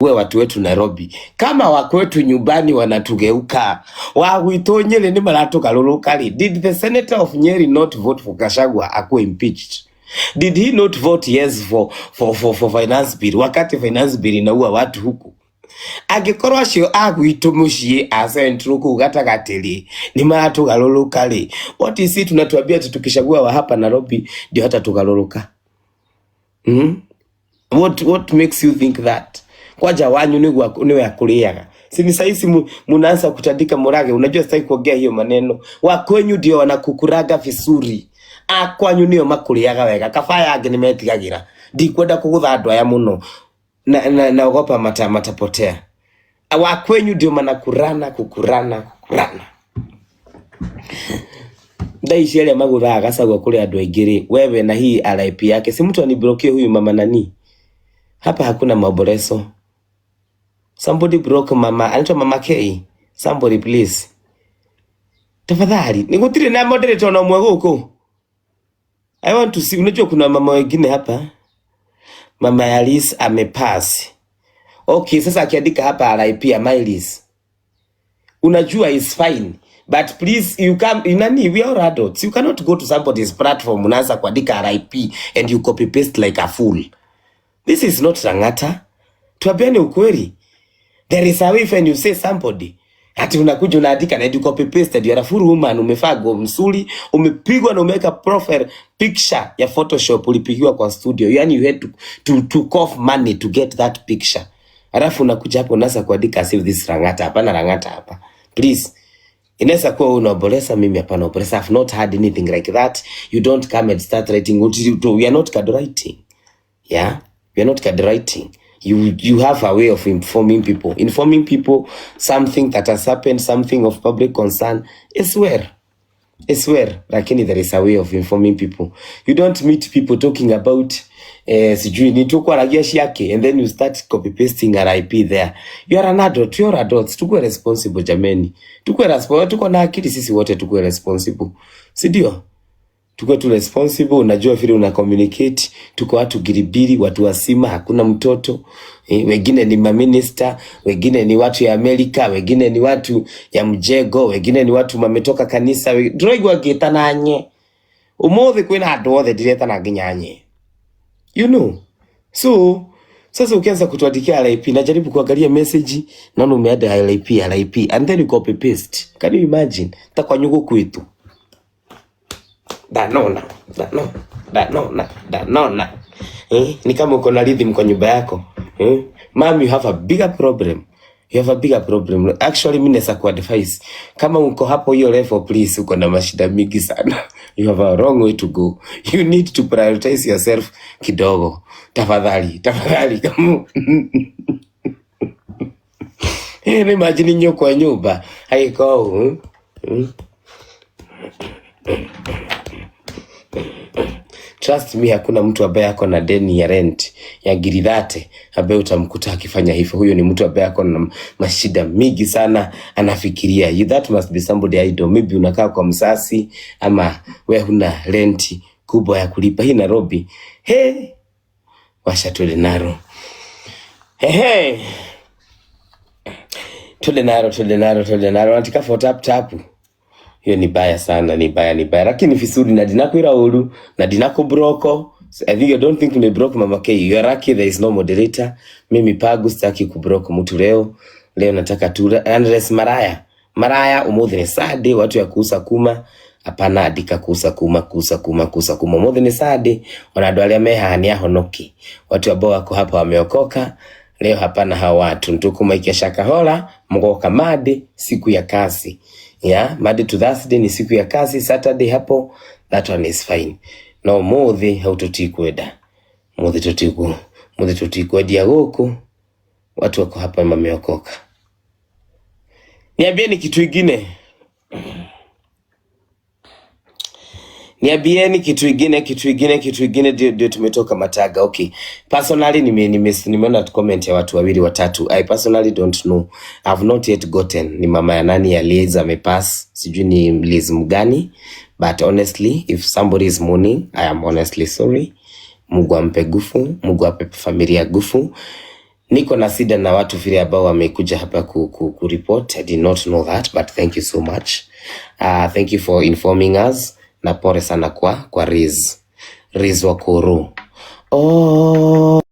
Watu wetu Nairobi kama wakwetu nyumbani wanatugeuka, wa gwitũ Nyeri nĩ maratũgarũrũka rĩ. Did the senator of Nyeri not vote for Gachagua akuwe impeached? Did he not vote yes for finance bill wakati finance bill inaua watu huku? Angĩkorwo acio a gwitũ mũciĩ a Central kũu gatagatĩ rĩ nĩ maratũgarũrũka rĩ, what is it tunatuambia ati tukichagua wa hapa Nairobi ndio hata tugarũrũka? What makes you think that? Kwaja wanyu niwe akuriaga. Si ni saisi munaanza kutandika murage. Unajua sitaki kuongea hiyo maneno. Wa kwenyu ndio wanakukuraga vizuri. A kwanyu nio makuriaga wega. Kabaya angĩ nĩmetigagira. Ndikwenda kugutha andũ aya mũno. Na naogopa matapotea. Wa kwenyu ndio manakurana kukurana kukurana. Thaa ici arĩa magũthaga Gachagua kũrĩ andũ aingĩ rĩ, wewe na hii RIP yake, si mtu aniblokie huyu mama nani? Hapa hakuna maombolezo. Somebody broke mama, anaitwa Mama K. Somebody please. Tafadhali, ni gũtirĩ na moderator na ũmwe gũkũ. I want to see, unajua kuna mama wengine hapa. Mama ya Liz amepass. Okay, sasa akiandika hapa RIP ya Mylis. Unajua is fine. But please you come nani, we are adults. You cannot go to somebody's platform unaanza kuandika RIP and you copy paste like a fool. This is not Lang'ata. Tuambiane ukweli. There is a way when you say somebody ati unakuja unaandika na you copy paste and you are a full woman, umevaa nguo mzuri, umepigwa na umeweka profile picture ya Photoshop ulipigiwa kwa studio. Yani you had to cough money to get that picture. Alafu unakuja hapo unaanza kuandika save this Lang'ata. Hapana Lang'ata hapa. Please. Inaweza kuwa unaomboleza, mimi hapana omboleza. I've not had anything like that. You don't come and start writing. We are not card writing. Yeah, we are not card writing. You have a way of informing people, informing people something that has happened, something of public concern is well, is well. Lakini there is a way of informing people. You don't meet people talking about sijui ni tukwaragia ciake and then you start copy pasting RIP there. You are an adult, you are adults. Tukue responsible jameni, tukue responsible, tuko na akili sisi wote, tukue responsible, si ndio? Tukue tu responsible. Unajua vile una communicate. Tuko watu giribiri, watu wasima, hakuna mtoto wengine ni maminista, wengine ni watu ya Amerika, wengine ni watu ya mjengo, wengine ni watu mametoka kanisa. Ndĩraigua ngĩtana nye ũmũthĩ kwĩna andũ othe ndiretana nginya nye, you know. So sasa ukianza kutuandikia RIP, najaribu kuangalia message, naona umeada RIP RIP and then you copy paste. Can you imagine? Ta kwa nyugu kwitu danona danona danona danona, ni kama uko na rhythm kwa nyumba yako, eh? Mom, you have a bigger problem. You have a bigger problem. Actually, mimi naweza kuadvise kama uko hapo hiyo level, please, uko na mashida mingi sana. You have a long way to go. You need to prioritize yourself kidogo. Tafadhali, tafadhali kama imagine nyo kwa nyumba haiko Trust me, hakuna mtu ambaye ako na deni ya rent ya giridhate ambaye utamkuta akifanya hivyo. Huyo ni mtu ambaye ako na mashida mingi sana, anafikiria. You, that must be somebody idle. Maybe unakaa kwa msasi ama we huna rent kubwa ya kulipa hii Nairobi. He, washa twende naro. Hehe, twende naro, twende naro, twende naro. Nataka for tap tap. Hiyo ni baya sana, ni baya, ni baya, lakini vizuri na ndinakwira uru na ndinakubroko. I think you don't think nimebroke Mama K. You are lucky there is no moderator. Mimi pagu sitaki kubroke mtu leo. Leo nataka tu unless maraya. Maraya umuthi ni Sunday, watu ya kuusa kuma. Hapana andika kuusa kuma, kuusa kuma, kuusa kuma. Umuthi ni Sunday, ona andu aria me haha ni ahonoki. Watu ambao wako hapa wameokoka. Leo hapana hawa watu. Ntukumaikia shakahola, mgoka made siku ya kazi. Yeah, Monday to Thursday ni siku ya kazi, Saturday hapo that one is fine. No muthi hau tutikwenda. Muthi tutiku, muthi tutikwendia guku. Watu wako hapa wameokoka. Niambieni kitu ingine. Niambieni kitu ingine, kitu ingine, kitu ingine ndio tumetoka mataga. Okay. Personally nimeona comment ya watu wawili watatu. I personally don't know. I've not yet gotten ni mama ya nani ya Liz amepass. Sijui ni Liz mgani, but honestly if somebody is mourning, I am honestly sorry. Mungu ampe gufu, Mungu ape familia gufu. Niko na shida na watu vile ambao wamekuja hapa ku report. I did not know that, but thank you so much. Thank you for informing us, na pole sana kwa Riz Wakuru. Oh.